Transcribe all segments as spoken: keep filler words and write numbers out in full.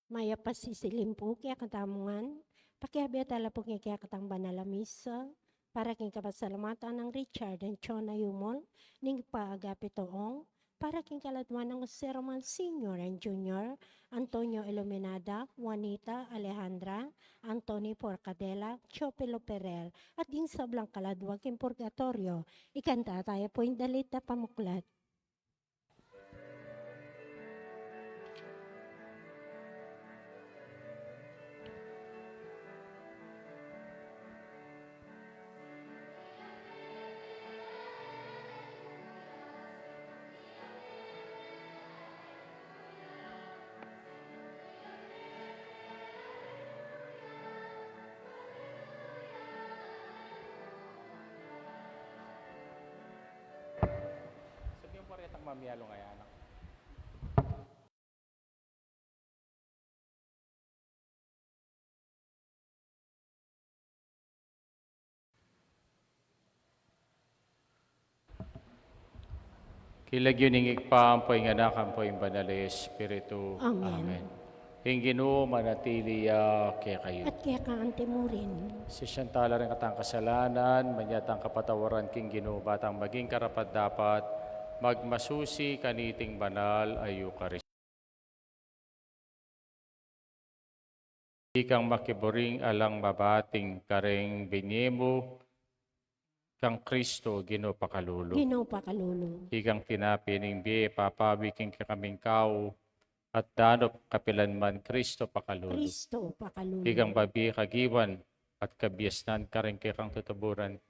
Mayap a sisilim pu kekatamu ngan, pakiabe tala pu king kekatang banal a misa, para king kapasalamatan nang Richard and Chona Yumol, ning pa-agape Toong, para king kaladwa nang Jose Roman Senior and Junior, Antonio Iluminada, Juanita, Alejandra, Anthony Forcadela, Teofilo Ferrer, at ding sablang kaladwa king purgatorio. Ikanta taya pu ing dalit a pamuklat. Sabihan po retang mamialong ay anak. King lagyu ning Ibpa, ampo ing Anak, ampo ing Banal a Espiritu. Amen. Amen. Ing Ginu manatili ya kekayu. At keka anti mu rin. Sisian tala ring katang kasalanan, manyatang kapatawaran king Ginu, ba tang maging karapat-dapat magmasusi kaniting banal a Eukaristia. Ikang makiburing alang mabating kareng binye mu kang Kristo, Ginu pakalulu. Ginu pakalulu. Ikang tinape ning bie, papawi king kekaming kau, at danup kapilan man, Kristo pakalulu. Kristo pakalulu. Ikang babie kagiwan at kabiasnan kareng kekang tutuburan,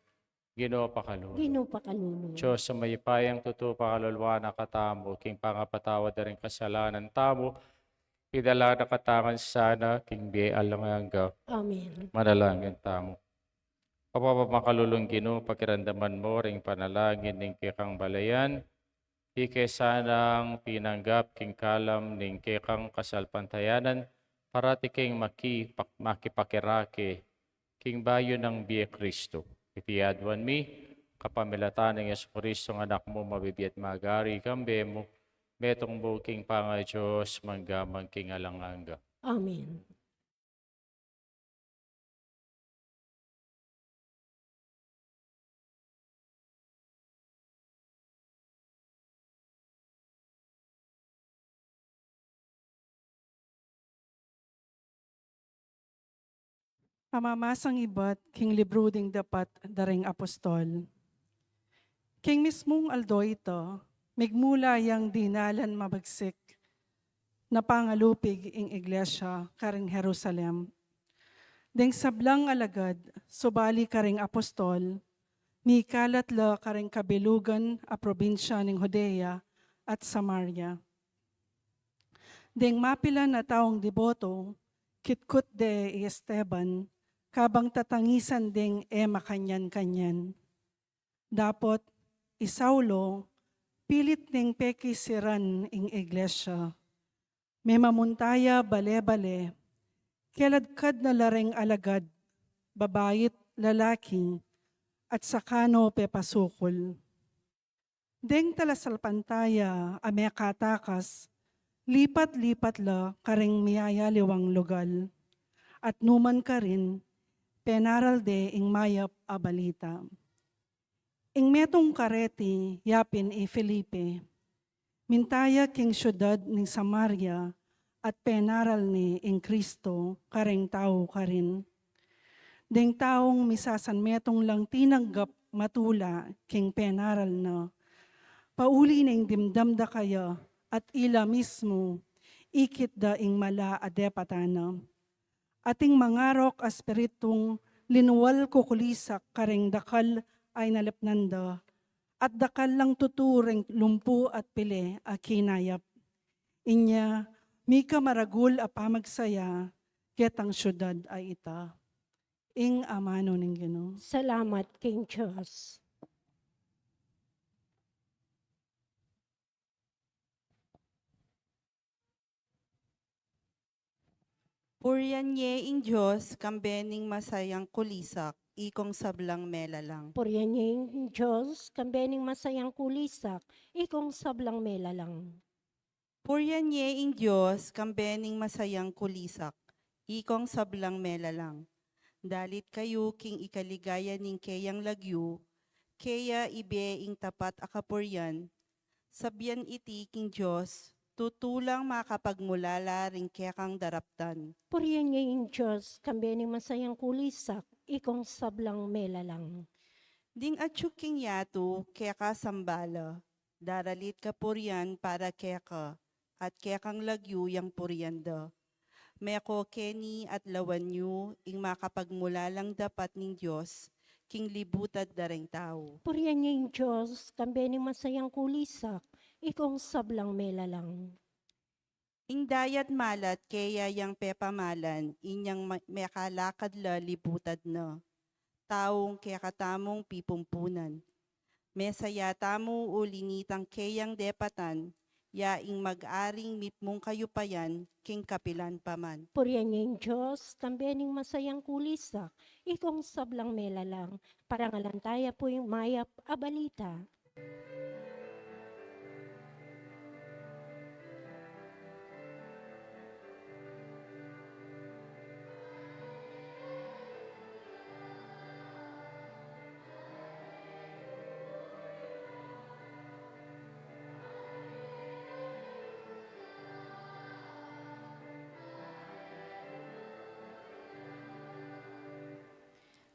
Ginu pakalulu. Ginu pakalulu. Dios a mayupayang tutu pakaluluan na katamu, king pangapatawad da ring kasalanan tamu, idala na katamu ngan sana king bie alang angga. Amen. Manalangin tamu. O Ibpa makalulung Ginu, pakiramdaman mu ring panalangin ning kekang balayan, ike sanang tinanggap king kalam ning kekang kasalpantayanan, parati keng makipak-, makipakirake king bayu nang bie Kristo. Iti aduan mi kapamilatan nang Jesucristo, Anak mu, mabibie at magari kambe mu, metung buging panga-Dios, mangga man king alang angga. Amen. Pamamasang ibat king libru ding Dapat da ring Apostol. King mismung aldo ita, migmula yang dinalan mabagsik na pangalupig ing iglesia karing Jerusalem. Ding sablang alagad, subali karing apostol, mikalat la karing kabilugan a probinsya ning Judea at Samaria. Ding mapilan a taung deboto, kitkut de i Esteban, kabang tatangisan ding e makanyan-kanyan. Dapot i Saulo, pilit neng pekisiran ing iglesia. Memamunta ya bale-bale, keladkad na la ring alagad, babai't lalaki, at saka no pepasukul. Deng talasalpantaya a mekatakas, lipat-lipat la karing miyayaliwang lugal, at numan karin, penaral de ing mayap a balita. Ing metung kareti yapin i Felipe. Minta ya king siudad ning Samaria at penaral ne ing Kristo kareng tau karin. Deng taung misasanmetung lang tinanggap matula king penaral na. Pauli neng dimdam da kaya at ila mismu ikit da ing mala a depatan na. Ating mangarok a espiritung linual kukulisak kareng dakal a inalepnan da, at dakal lang tutu reng lumpu at pili a kinayap. Inya, mika maragul a pamagsaya ketang siudad a ita. Ing amanu ning Ginu. Salamat king Dios. Purian ye ing Dios, kambe ning masayang kulisak, ikong sablang melalang. Purian ye ing Dios, kambe ning masayang kulisak, ikong sablang melalang. Purian ye ing Dios, kambe ning masayang kulisak, ikong sablang melalang. Dalit kayu king ikaligaya ning keyang lagyu, keya ibie ing tapat a kapurian, sabyan iti king Dios, tutulang makapagmulala ring kekang daraptan. Purian ye ing Dios, kambe ning masayang kulisak, ikong sablang melalang. Ding atyu king yatu, keka sambala, daralit kapurian para keka, at kekang lagyu yang purian da. Meko keni at lawan yu ing makapagmulalang dapat ning Dios, king libutad da reng tau. Purian ye ing Dios, kambe ning masayang kulisak, ikong sablang melalang. Ing dayat malat keya yang pepamalan, inyang ma-, mekalakad la libutad na. Taung kekatamung pipumpunan. Mesaya tamu uli nitang keyang depatan, ya ing mag-aring mipmung kayupayan, king kapilan pa man. Purian ye ing Dios, kambe ning masayang kulisak, ikong sablang melalang, parangalan taya pu ing mayap a balita.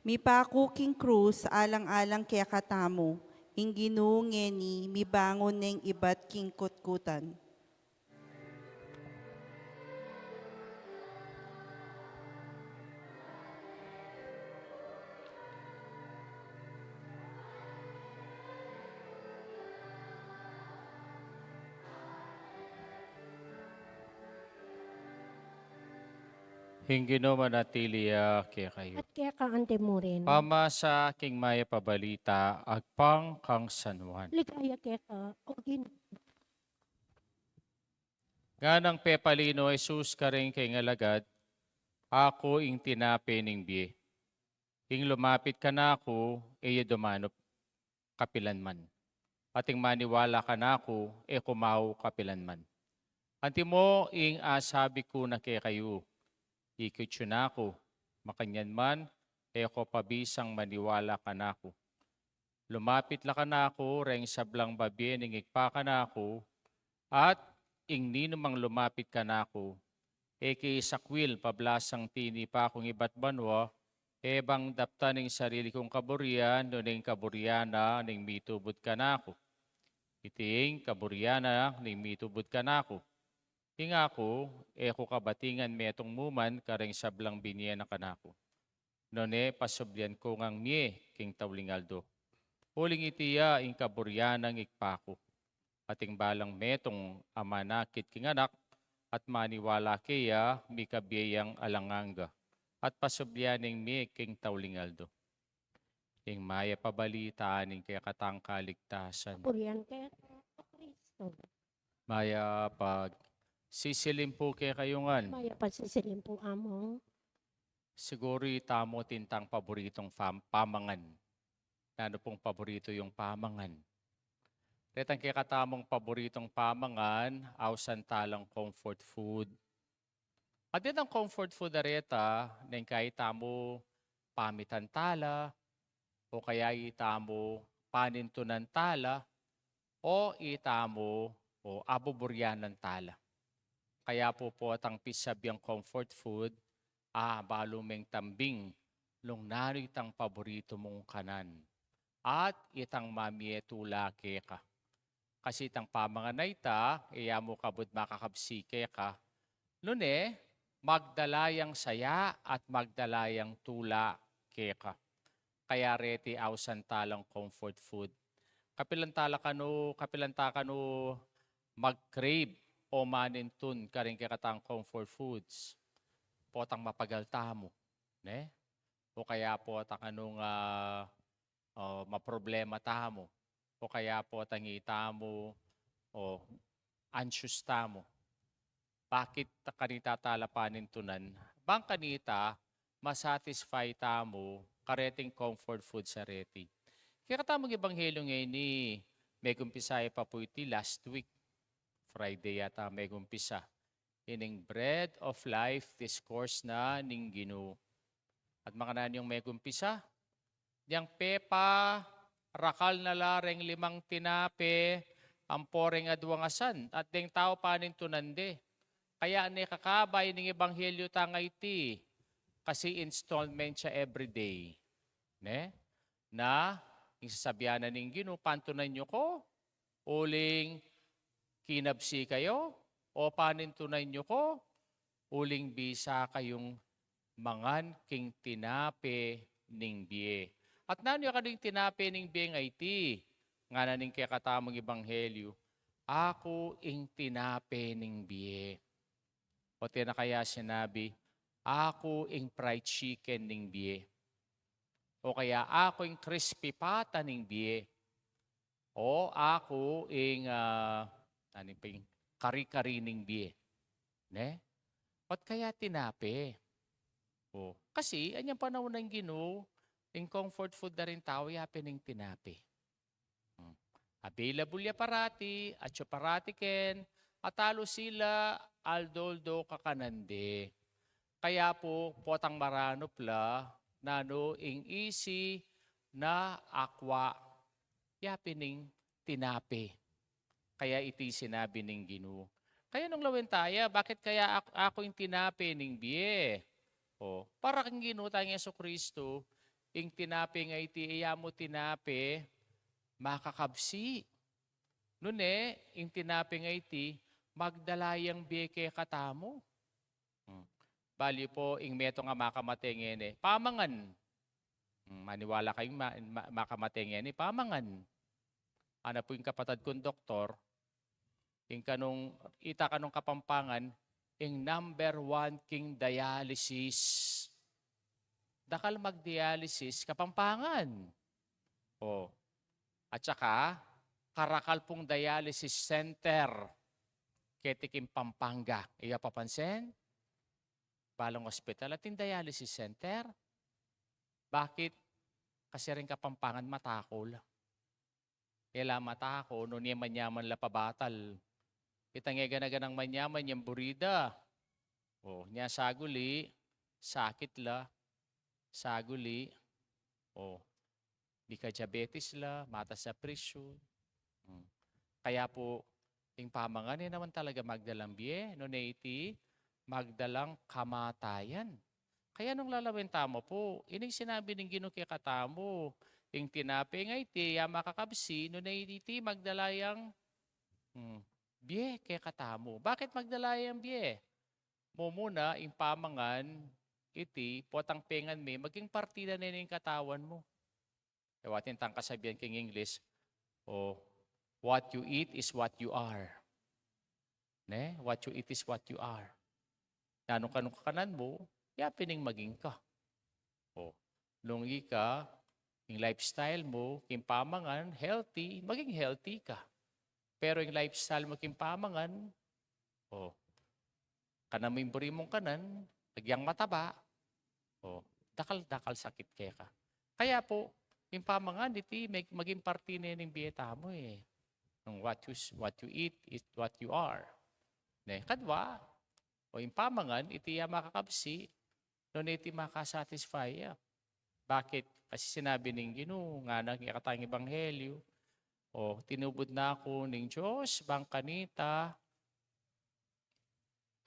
Mipaku king krus, alang-alang kekatamu, ing Ginu ngeni mibangun neng ibat king kutkutan. Ing Ginu manatili ya kekayu. At keka antimurin. Pamasa king mayap a balita agpang kang San Juan. Ligaya keka, o Ginu. Nganang pepali nong Jesus karing kayang alagad, "Aku ing tinape ning bie. Ing lumapit kanaku, e ya dumanup kapilan man. At ing maniwala kanaku, e ku mau kapilan man. Antimo ing asabi ku na kekayu, ikit yu naku, makanyan man, e ko pabisang maniwala kanaku. Lumapit la kanaku reng sablang babie ning Ibpa kanaku, at ing ninumang lumapit kanaku, e ke isakwil pablasang tinipa kung ibat banua, e bang daptan ing sarili kung kaburian, nune ing kaburian na ning mitubud kanaku. Iti ing kaburian na ning mitubud kanaku, ing aku, e ku kabatingan metung mu man kareng sablang binie na kanaku. Nune pasublian ku ngang mie king tauling aldo. Uling iti ya ing kaburian nang Ibpa ku, at ing balang metung a manakit king Anak at maniwala keya, mikabie yang alang angga, at pasublian neng mie king tauling aldo." Ing mayap a balita ning kekatang kaligtasan. Kapurian keka, O Kristo. Mayap a sisilim pu kekayu ngan. Mayap a sisilim pu, Among. Siguru itamu atin tang paboritung fam-, pamangan. Nanu pung paboritu yung pamangan? Retang kekatamung paboritung pamangan, ausan talang comfort food. At itang comfort food a reta, neng kaya itamu pamitan tala, o kaya itamu panintunan tala, o itamu, o abuburianan tala. Kaya pu potang pisabiang comfort food, a, balu meng tambing nung nanu itang paboritu mung kanan. At itang mamie tula keka. Kasi itang pamangan a ita, e ya mu kabud makakabsi keka. Nune, magdala yang saya at magdala yang tula keka. Kaya reti ausan talang comfort food. Kapilan tala kanu, kapilan ta kanu mag-crave o manintun karing kekatang comfort foods? Potang mapagal tamu, ne? O kaya potang kanu nga, o, maproblema tamu, o kaya potang itamu, o, anxious tamu. Bakit kanita tala panintunan? Bang kanita masatisfy tamu kareting comfort food sa reti. Kekatamung ebanghelyo ngeni, megumpisa ya pa pu iti last week. Friday yata megumpisa ining Bread of Life Discourse na ning Ginu. At makananu yang megumpisa? Yang pepa, rakal na la reng limang tinape, ampo reng adwang asan, at deng tau panintunan de. Kaya ne kakabay ning ebanghelyo tang iti, kasi installment siya everyday. Ne? Na, ing sasabian na ning Ginu, pantunan yu ko, uling kinabsi kayu, o panintunan yu ko, uling bisa kayung mangan king tinape ning bie. At nanu ya kanu ing tinape ning bie nga iti? Ngana ning kekatamung ebanghelyo, "Aku ing tinape ning bie." O tena kaya sinabi, "Aku ing fried chicken ning bie." O kaya, "Aku ing crispy pata ning bie." O, "Aku ing, ah, nanu pa ing kari-kari ning bie." Ne? Ot kaya tinape. O, kasi, anyang panaun ning Ginu, ing comfort food da ring tau, ya pin ing tinape. Hmm. Available ya parati, atyu parati ken, at alusi la aldo-aldo kakanan de. Kaya pu, potang maranup la, nanu ing isi na akwa, ya pin ing tinape. Kaya iti sinabi ning Ginu. Kaya nung lawen taya, bakit kaya ak-, aku ing tinape ning bie? O, para kang Ginu tang Jesucristo, ing tinape nga iti, iya mu tinape, makakabsi. Nune, ing tinape nga iti, magdala yang bie kekatamu. Hmm. Bali pu, ing metung a makamate ngeni, pamangan. Hmm, maniwala kayung ma-, ma-, makamate ngeni, pamangan. Ana pu ing kapatad kung doktor, ing kanung, ita kanung Kapampangan, ing number one king dialysis. Dakal mag-dialysis, Kapampangan. O. At saka, karakal pung dialysis center keti king Pampanga. Iya papansin? Balang ospital atin dialysis center. Bakit? Kasi ring Kapampangan matako la. E la matako, nune manyaman la pabatal. Itang e gana-ganang manyaman, yang buri da. O, nya saguli, sakit la. Saguli, o, mika-diabetes la, matas a presyu. Hmm. Kaya pu, ing pamangan, e naman talaga magdalang bie, nune iti magdalang kamatayan. Kaya nung lalawen tamu pu, ining sinabi ning Ginu kekatamu, ing tinape nga iti, ya makakabsi, nune iti magdala yang, hmm, bie kekatamu. Bakit magdala yang bie? Mumuna, ing pamangan, iti, potang pengan me, maging partida ne ning katawan mu. E, atin tang kasabian king English, o, "What you eat is what you are." Ne? "What you eat is what you are." Nanu kanung kakanan mu, ya pin ing maging ka. O, nung ika, ing lifestyle mu, king pamangan, healthy, maging healthy ka. Pero ing lifestyle mu king pamangan, o, kanan mu ing buri mung kanan, agyang mataba, o, dakal-dakal sakit keka. Kaya pu, ing pamangan, iti mag-, maging parti ne ning bie tamu e. Nung what you s-, what you eat is what you are. Ne, kadwa, o, ing pamangan, iti ya makakabsi, nune iti makasatisfy ya. Bakit? Kasi sinabi ning Ginu, ngana kekatang ebanghelyo, o, tinubud na ku ning Dios, bang kanita,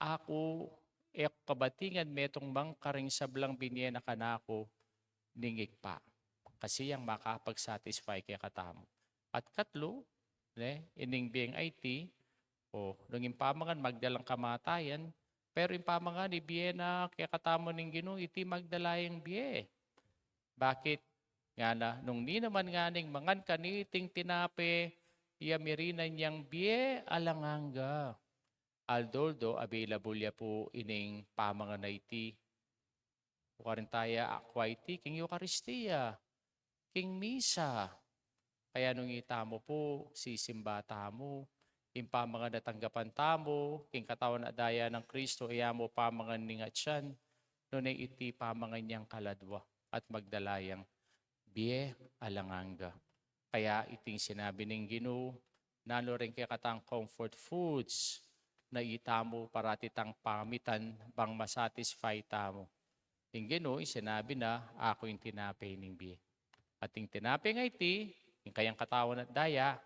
aku, e ku kabatingan metung bang karing sablang binie na kanaku ning Ibpa. Kasi yang makapag-satisfy kekatamu. At katlu, ne, ining bieng iti, o, nung ing pamangan magdalang kamatayan, pero ing pamangan, ibie na kekatamu ning Ginu, iti magdala yang bie. Bakit? Ngana, nung ninaman ngana ning mangan kaniting tinape, iya mirinan yang bie alang angga. Aldo-aldo, available ya pu ining pamangan a iti. Karin taya akwa iti king Eukaristia, king misa. Kaya nung itamu pu, sisimba tamu, ing pamangan a tanggapan tamu king katawan at daya nang Kristo, iya mu pamangan ning atian, nune iti pamangan yang kaladwa at magdala yang bie alang angga. Kaya iting sinabi ning Ginu, nanu ring kekatang comfort foods na itamu parati tang pamitan bang masatisfy tamu. Ing Ginu, sinabi na, "Aku ing tinape ning bie." At ing tinape a iti, ing kayang katawan at daya,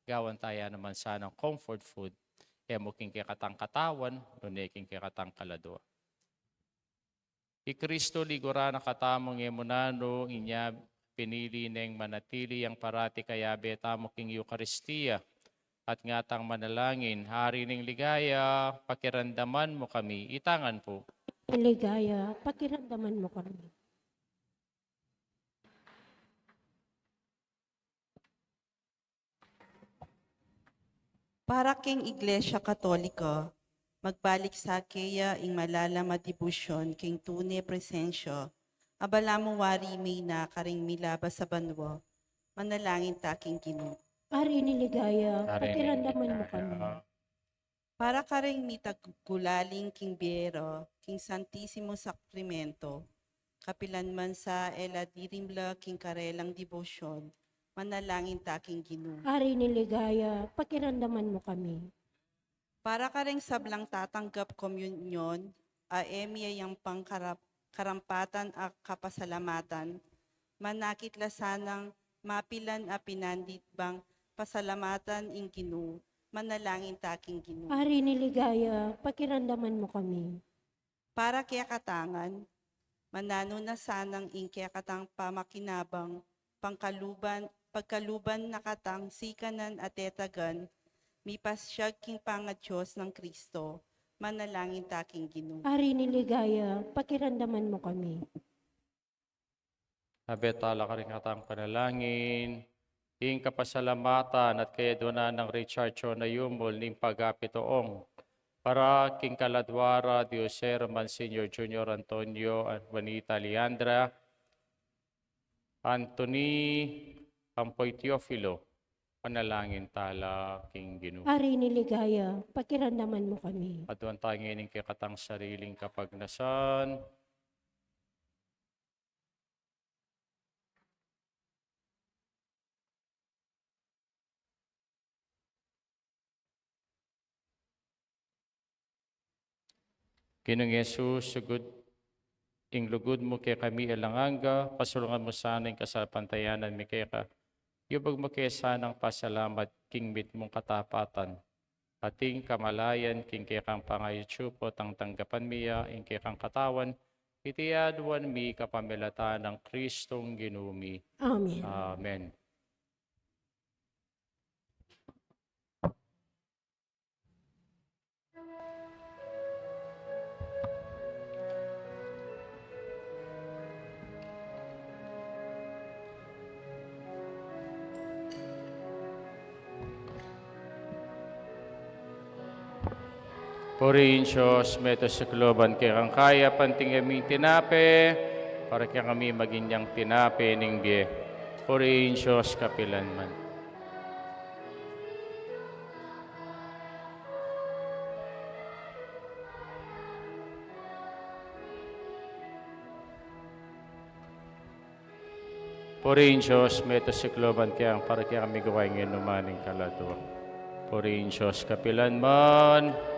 gawan taya naman sanang comfort food, e mu king kekatang katawan, nune king kekatang kaladua. I Kristo liguran na katamu ngemunanu, inya pinili neng manatili yang parati kayabe tamu king Eukaristia, at ngatang manalangin, "Ari ning ligaya, pakiramdaman mu kami." Itangan pu. Ligaya, pakiramdaman mu kami. Para king Iglesia Katolika, magbalik sa keya ing malalam a debosyon king tune presensya, a balamu wari mena karing milabas a banua, manalangin ta king Ginu. Ari ning ligaya, pakiramdaman mu kami. Para karing mitagulaling king bie ra king Santisimo Sakramento, kapilan man sa e la dirimla king karelang debosyon, manalangin ta king Ginu. Ari ning ligaya, pakiramdaman mu kami. Para karing sablang tatanggap komunyon, a e mie yang pangkarap-, karampatan a kapasalamatan, manakit la sanang mapilan a pinandit bang pasalamatan ing Ginu, manalangin ta king Ginu. Ari ning ligaya, pakiramdaman mu kami. Para kekatangan, mananu na sanang ing kekatang pamakinabang, pangkaluban, pagkaluban na katang sikanan a tetagan, mipasyag king pangaDios nang Kristo, manalangin ta king Ginu. Ari ning ligaya, pakiramdaman mu kami. Abe tala karing katang panalangin, ing kapasalamatan at kayaduanan nang Richard Chona Yumul ning pagapituong, para king kaladua ra Diosero Monsignor Junior Antonio at Juanita Leandra, Anthony Ampoy Teofilo, panalangin tala king Ginu. Ari ning ligaya, pakiramdaman mu kami. Aduan ta ngeni ing kekatang sariling kapagnasan. Ginung Jesus, sugud ing lugud mu kekami alang angga, pasulungan mu sana ing kasalpantayanan mi keka. Yubug mu ke sanang pasalamat king mitmung katapatan, at ing kamalayan king kekang pangayatsu pu, tang tanggapan mi ya ing kekang katawan, iti aduan mi kapamilatan nang Kristong Ginu mi. Amen. Amen. Purihin Dios, meto sa kaloban kekang kaya, panting aming tinape, para kekami maging yang tinape ning bie. Purihin Dios kapilanman. Purihin Dios, meto sa kaloban kekang, para kekami gawa ing inuman ning kaladua. Purihin Dios kapilanman.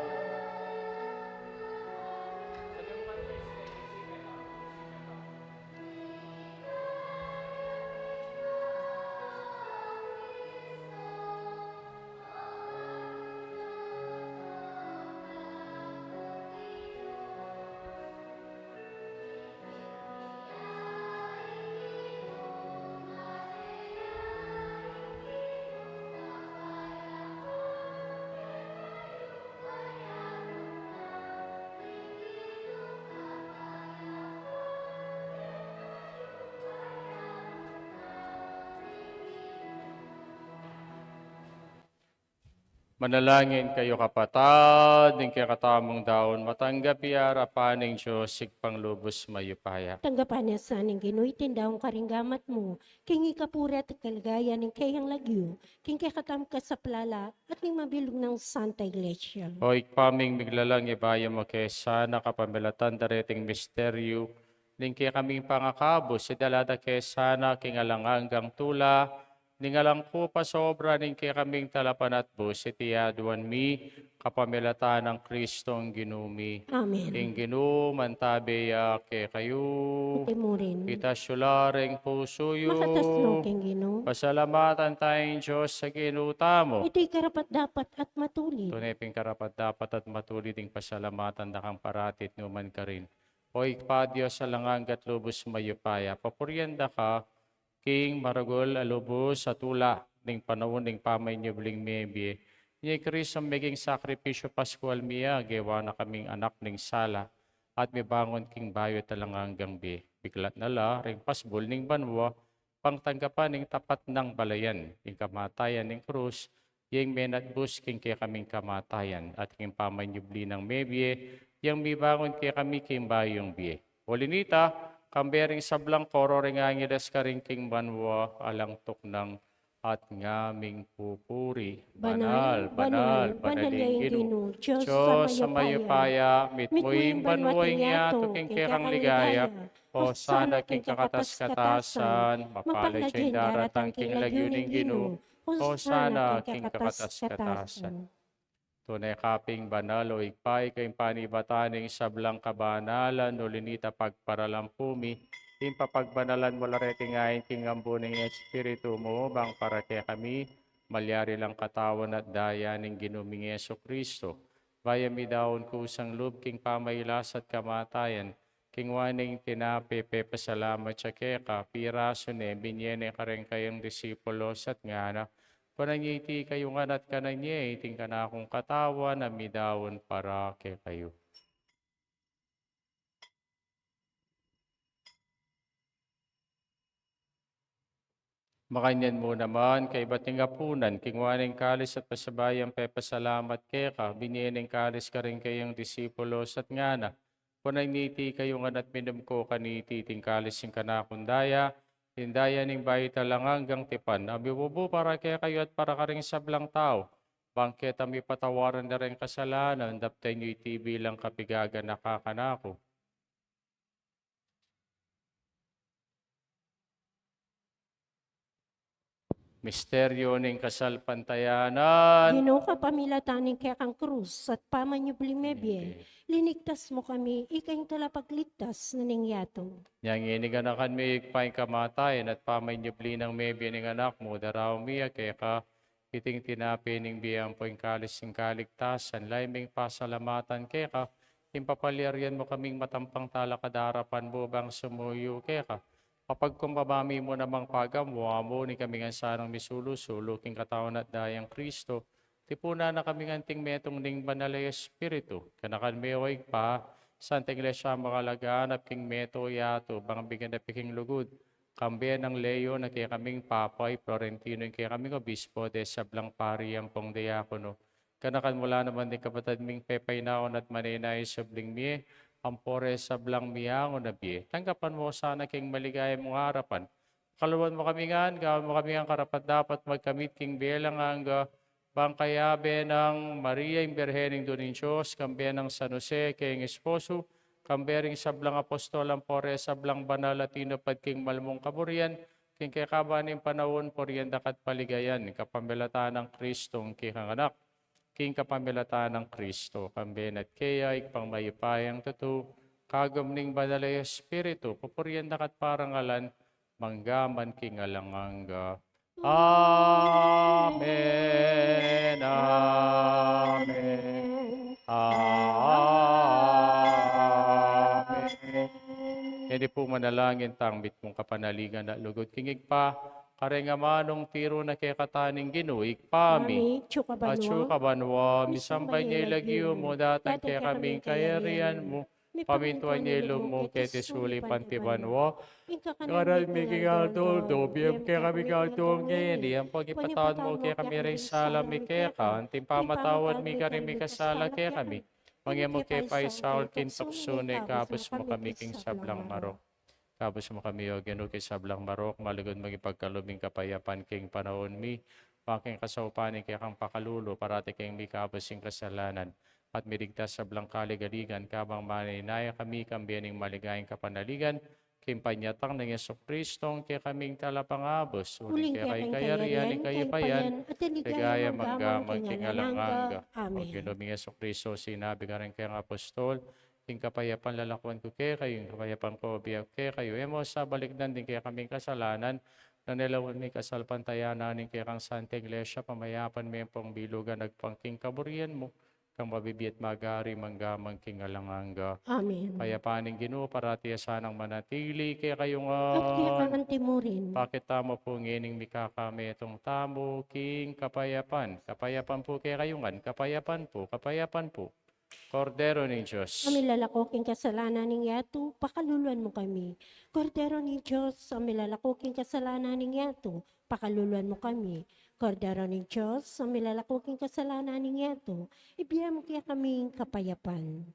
Manalangin kayu, kapatad, ing kekatamung daun matanggap ya king arapan ning Dios Ibpang lubus mayupaya. Tanggapan na sa ning Ginu iting daun karing gamat mu, king ikapuri at kaligayan ning keyang lagyu, king kekatamung kasaplalan at ning mabilug nang Santa Iglesia. O Ibpa ming miglalang, ibie mu ke sana kapamilatan dareting misteryu ning kekaming pangakabus, idala da ke sana king alang anggang tula, ning alang ku pasobra ning kekaming talapanatbus, iti aduan mi kapamilatan nang Kristong Ginu mi. Amen. Ing Ginu mantabe ya kekayu. Iti mu rin. Itas yu la ring pusu yu. Makatas no king Ginu. Pasalamatan taya ing Dios a Ginu tamu. Iti karapat-dapat at matulid. Tune pin karapat-dapat at matulid ing pasalamatan da kang parati at nu man karin. O Ibpa, Dios a alang angga at lubus mayupaya, papurian da ka king maragul a lubus a tula ning panaun ning pamanyubling mebie. Inya i Kristong meging sakripisyu paskual mi ya, gewa na kaming anak ning sala, at mibangun king bayu at alang anggang bie. Biklat na la ring pasbul ning banua, bang tanggapan ning tapat nang balayan ing kamatayan ning krus, yang menatbus king kekaming kamatayan, at king pamanyubli nang mebie, yang mibangun kekami king bayung bie. Uli nita, kambe ring sablang koro ring angeles karin king banua, alang tuknang at ngaming pupuri. Banal, banal, banal ya ing Ginu, Dios a mayupaya, mitmu ing banua at ing yatu king kekang ligaya. Hosana king kakatas-katasan, mapalad ya ing daratang king lagyu ning Ginu. Hosana king kakatas-katasan. Tune ka pin banal, o Ibpa, ika ing panibatan ning sablang kabanalan, uli nita pagparalampu mi ing papagbanalan mu la reting ain king ambu ning Espiritu mu, bang para kekami malyari lang katawan at daya ning Ginu ming Jesucristo. Bayu mi daun kusang lub king pamailas at kamatayan, king ngana ning tinape, pepasalamat ya keka, pirasu ne, binye ne karing kayang disipulos at ngana, kunan ye iti kayu ngan at kanan ye, iti ing kanakung katawan a midaun para kekayu. Makanyan mu naman, kaybat ning apunan, kinua ne ing kalis at pasabayang pepasalamat keka, binye ne ing kalis karing kayang disipulos at ngana, kunan ye iti kayu ngan at minum kayu kaniti, iti ing kalis ning kanakung daya, ing daya ning bayu at alang anggang tipan, a mibubu para kekayu at para karing sablang tau, bang keta mipatawaran da reng kasalanan. Daptan yu iti bilang kapigaganaka kanaku. Misteryu ning kasalpantayanan. Ginu, kapamilatan ning kekang krus at pamanyubling mebie, linigtas mu kami, ika ing talapagligtas na ning yatu. Inya ngeni ganakan mi, Ibpa, ing kamatayan at pamanyubli nang mebie ning Anak mu, daraun mi ya keka iting tinape ning bie ampo ing kalis ning kaligtasan, lalu ming pasalamatan keka, ing papalyarian mu kaming matampang talakad king arapan mu bang sumuyu keka. Kapagkumbaba mi mu namang pagamu-amu, nung kami ngan sanang misulu-sulu king katawan at dayang Kristo, tipunan na kami ngan anting metung ning Banal a Espiritu. Ganakan me, o Ibpa, Santa Iglesia makalaganap king metung yatu, bang miganap king lugud, kambe nang Leo a kekaming Papa, i Florentino a kekaming Obispo, ding sablang pari ampong diakono. Ganakan mu la naman ding kapatad ming pepainawa at manenaya king subling mie, ampo reng sablang miangu na bie. Tanggapan mu la sana king maligaya mung arapan. Kaluban mu kami ngan, gawan mu kami ngan karapat-dapat magkamit king bie alang angga, bang kayabe nang Maria, ing Birhen Indu ning Dios, kambe nang San Jose, kayang esposo, kambe ring sablang apostol, ampo reng sablang banal a tinupad king mal mung kaburian, king kekaban ning panaun, purian da ka at paligayan, kapamilatan nang Kristong kekang Anak, king kapamilatan nang Kristo, kambe na at keya, Ibpang mayupayang tutu, kagum ning Banal a Espiritu, pupurian da ka at parangalan, mangga man king alang angga. Amen, amen, amen. Keni pu manalangin tang mitmung kapanaligan at lugud king Ibpa, kareng amanung tiru na kekatamu ning Ginu, Ibpa mi, atsu ka banua, misamban ya ing lagyu mu, datang kekami ing kayarian mu, pamintuan ya ing lub mu keti sulip anti banua. Ing kakanan mi king aldo-aldo ibie mu kekami king aldo ngeni, ampon ipatawad mu kekami reng sala mi keka, anti ing pamamatawad mi karing mikasala kekami. Manga e mu ke paisaul king tuksu, nune ikabus mu kami king sablang marok. Ikabus mu kami, O Ginu, king sablang marok, malugud mung ipagkalub ing kapayapan king panaun mi, bang king kasaupan ning kekang pakalulu, parati kaming mikabus king kasalanan at miligtas king sablang kaligaligan, kabang manenaya kami king bie ning maligayang kapanaligan, King panyatang nang Jesucristo, ing kekaming Talapangabus, uling keka ing kayarian, ing kayupayan, ligaya mangga man king alang angga. Amen. O Ginu ming Jesucristo, sinabi mu karing kekang apostol, ing kapayapan lalakuan ku kekayu, ing kapayapan ku bie ku kekayu. E mu sa balikdan ding kekaming kasalanan, nune lawen mu ing kasalpantayanan ning kekang Santa Iglesia, pamayapan me ampong bilugan agpang king kaburian mu, kang mabibie at magari mangga man king alang angga. Amen. Ing kapayapan ning Ginu parati ya sanang manatili kekayu ngan. At keka mu rin. Pakit tamu pu ngening mikakametung tamu king kapayapan. Kapayapan pu kekayu ngan, kapayapan pu, kapayapan pu. Kordero ning Dios, a milalako king kasalanan ning yatu, pakaluluan mu kami. Kordero ning Dios, a milalako king kasalanan ning yatu, pakaluluan mu kami. Kordero ning Dios, a milalako king kasalanan ning yatu, ibie mu kekami ing kapayapan.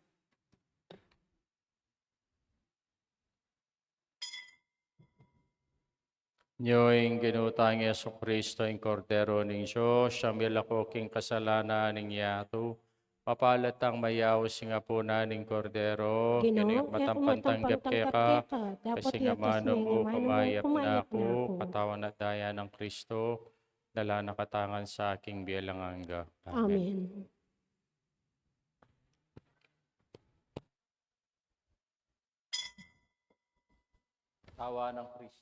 Nyo ing Ginu tang Jesucristo, ing Kordero ning Dios, a milalako king kasalanan ning yatu. Mapalad tang mayaus king apunan ning Kordero. Ginu, e ku matampang tanggap keka, dapot ing amanu mu, kumayap na ku. Katawan at daya nang Kristo, dala na katamu ngan sa king bie alang angga. Amen. Amen. Katawan nang Kristo.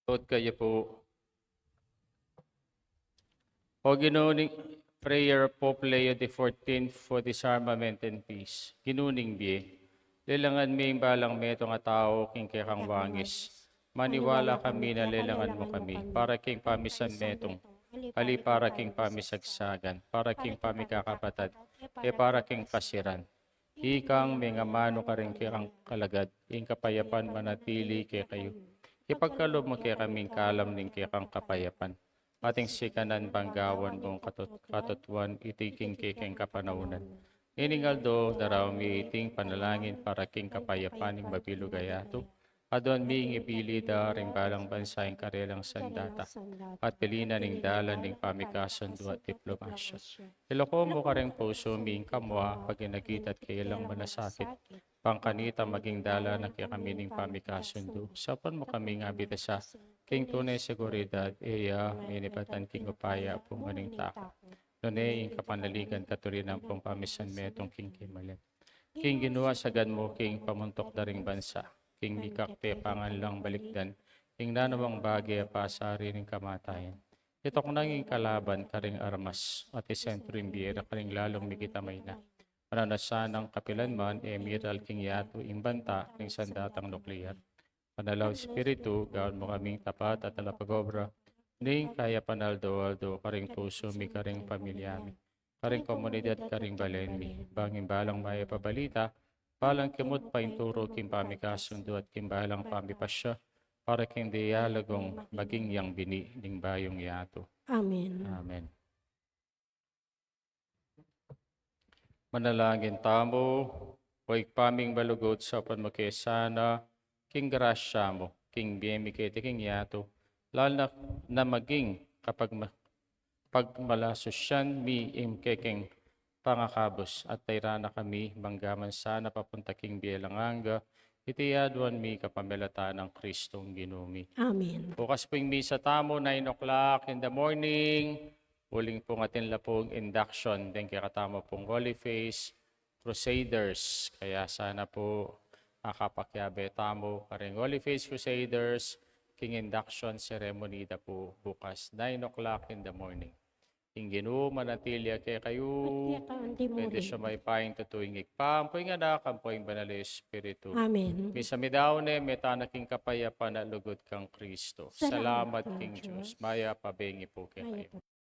Tuwad kayu pu. O Ginu ning, prayer of Pope Leo the fourteenth for disarmament and peace. Ginu ning bie, lelangan me ing balang metung a tau king kekang wangis. Maniwala kami na lelangan mu kami para king pamisan metung, ali para king pamisagsagan, para king pamikakapatad, e para king pasiran. Ikang mengamanu karing kekang alagad, ing kapayapan manatili kekayu. Ipagkalub mu kekami ing kalam ning kekang kapayapan. Ating sikanan banggawan mung katut-, katutuan iti king kekeng kapanaunan. Ining aldo, daraun mi iting panalangin para king kapayapan ning mabilug a yatu. Aduan mi ing ipili da ring balang bansa ing karelang sandata, at pili na ning dalan ning pamikasundu at diplomasya. Ilako mu karing pusu mi ing kamua, paginagit at kailang malasakit. Bang kanita maging dalan na kekami ning pamikasundu. Saupan mu kaming abitasa king tune seguridad, e ya minibatan king upaya ampong maning tau, nune ing kapanaligan, katurinan ampong pamisan metung king kemalen. King Ginu, asagan mu king pamuntuk da ring bansa king mikakte pangan lang balikdan ing nanumang bage a pasari ning kamatayan. Ituknang ing kalaban karing armas, at isentru ing bie ra karing lalung mikit a maina. Mananu sanang kapilan man e miral king yatu ing banta ning sandatang nuklear. Banal a Espiritu, gawan mu kaming tapat a talapag-obra ning kayapan aldo-aldo, karing pusu mi, karing pamilya mi, karing komunidad, karing balen mi, bang ing balang mayap a balita, balang kimut painturu king pamikasundu at king balang pamipasya, para king dialogong maging yang bini ning bayung yatu. Amen. Amen. Manalangin tamu. O Ibpa ming malugud, saupan mu ke sana king grasya mu king bie mi keti king yatu, lalu na, na maging kapag ma-, pagmalasusyan mi ing keking pangakabus, at tairan na kami manggaman sana papunta king bie alang angga. Iti aduan mi kapamilatan nang Kristong Ginu mi. Amen. Bukas pu ing misa tamu, nine o'clock in the morning. Uling pung atin la pung induction deng kekatamu pung Holy Face Crusaders. Kaya sana pu makapakiabe tamu karing Holy Face Crusaders king induction ceremony da pu bukas, nine o'clock in the morning. Ing Ginu manatili ya kekayu. At keka anti mu rin. Bendisyun mayupayang tutu ing Ibpa, ampo ing Anak, ampo ing Banal a Espiritu. Amen. Misa mi da une, mete na king kapayapan a lugud kang Kristo. Salamat king Dios. Mayap a bengi pu kekayu. Mayap a